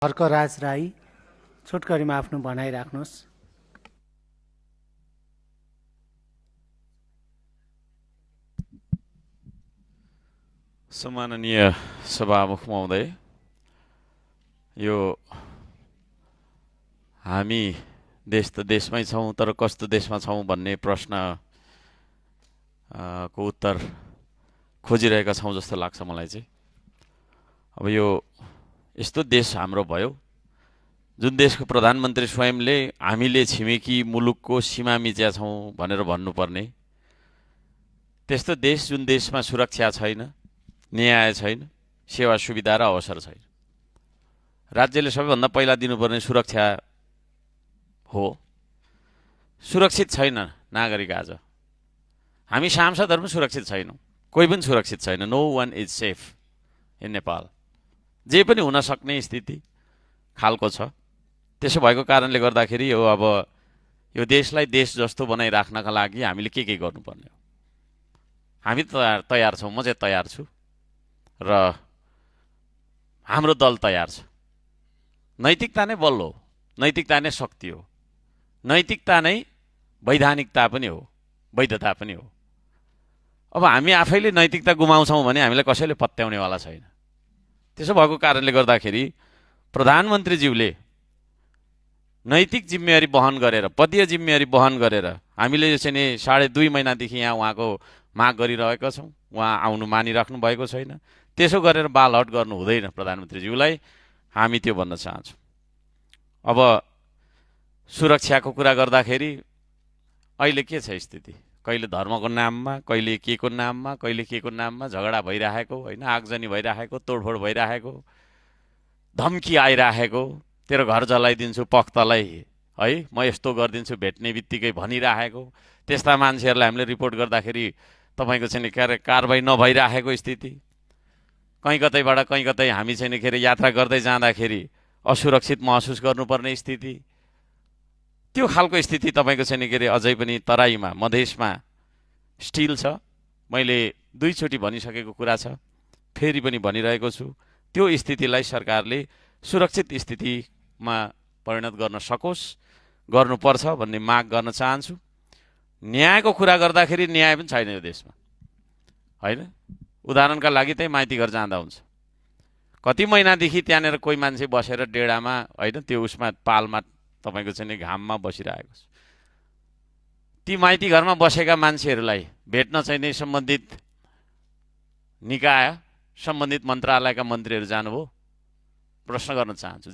हर्कराज राई, छोटकरीमा आफ्नो भनाइ राख्नुहोस्। सम्माननीय सभामुख महोदय, यो हामी देश त देशमै छौँ, तर कस्तो देशमा छौँ भन्ने प्रश्न को उत्तर खोजिरहेका छौँ जस्तो लाग्छ मलाई चाहिँ। अब यो यस्तो देश हाम्रो भयो जुन देशको प्रधानमन्त्री स्वयंले हामीले छिमेकी मुलुकको सीमा मिच्या छौँ भनेर भन्नुपर्ने, त्यस्तो देश जुन देशमा सुरक्षा छैन, न्याय छैन, सेवा सुविधा र अवसर छैन। राज्यले सबैभन्दा पहिला दिनुपर्ने सुरक्षा हो। सुरक्षित छैन नागरिक। आज हामी सांसदहरू पनि सुरक्षित छैनौँ, कोही पनि सुरक्षित छैन। No one is safe in Nepal. जे पनि हुन सक्ने स्थिति खालको छ। त्यसो भएको कारणले गर्दाखेरि अब यो देशलाई देश जस्तो बनाइराख्नका लागि हामीले के गर्नुपर्ने हो। हामी तयार छौँ, म चाहिँ तयार छु र हाम्रो दल तयार छ। नैतिकता नै बल हो, नैतिकता नै शक्ति हो, नैतिकता नै वैधानिकता पनि हो, वैधता पनि हो। अब हामी आफैले नैतिकता गुमाउँछौँ भने हामीलाई कसैले पत्याउनेवाला छैन। त्यसो भएको कारणले गर्दाखेरि प्रधानमन्त्रीज्यूले नैतिक जिम्मेवारी बहन गरेर, पदीय जिम्मेवारी बहन गरेर हामीले चाहिँ नि 2.5 महिनादेखि यहाँ उहाँको माग गरिरहेका छौँ। उहाँ आउनु मानिराख्नु भएको छैन। त्यसो गरेर बालहट गर्नु हुँदैन प्रधानमन्त्रीज्यूलाई, हामी त्यो भन्न चाहन्छौँ। अब सुरक्षाको कुरा गर्दाखेरि अहिले के छ स्थिति? कहिले धर्मको नाममा, कहिले के को नाममा, कहिले के को नाममा झगडा भइरहेको, होइन, आगजनी भइरहेको, तोडफोड भइरहेको, धम्की आइरहेको, तेरो घर जलाइदिन्छु पख्तलाई, है, म यस्तो गरिदिन्छु भेट्ने बित्तिकै भनिरहेको। त्यस्ता मान्छेहरूलाई हामीले रिपोर्ट गर्दाखेरि तपाईँको चाहिँ कारबाही नभइरहेको स्थिति, कहीँ कतैबाट कहीँ कतै हामी चाहिँ यात्रा गर्दै जाँदाखेरि असुरक्षित महसुस गर्नुपर्ने स्थिति, त्यो खालको स्थिति तपाईँको चाहिँ अझै पनि तराईमा, मधेसमा स्टिल छ। मैले 2 चोटि भनिसकेको कुरा छ, फेरि पनि भनिरहेको छु। त्यो स्थितिलाई सरकारले सुरक्षित स्थितिमा परिणत गर्न सकोस्, गर्नुपर्छ भन्ने माग गर्न चाहन्छु। न्यायको कुरा गर्दाखेरि न्याय पनि छैन यो देशमा, होइन। उदाहरणका लागि त्यही माइती घर जाँदा हुन्छ, कति महिनादेखि त्यहाँनिर कोही मान्छे बसेर डेडामा, होइन, त्यो उसमा पालमा तपाईँको चाहिँ घाममा बसिरहेको छ। ती माइती घरमा बसेका मान्छेहरूलाई भेट्न चाहिँ नि सम्बन्धित निकाय, सम्बन्धित मन्त्रालयका मन्त्रीहरू जानुभयो? प्रश्न गर्न चाहन्छु।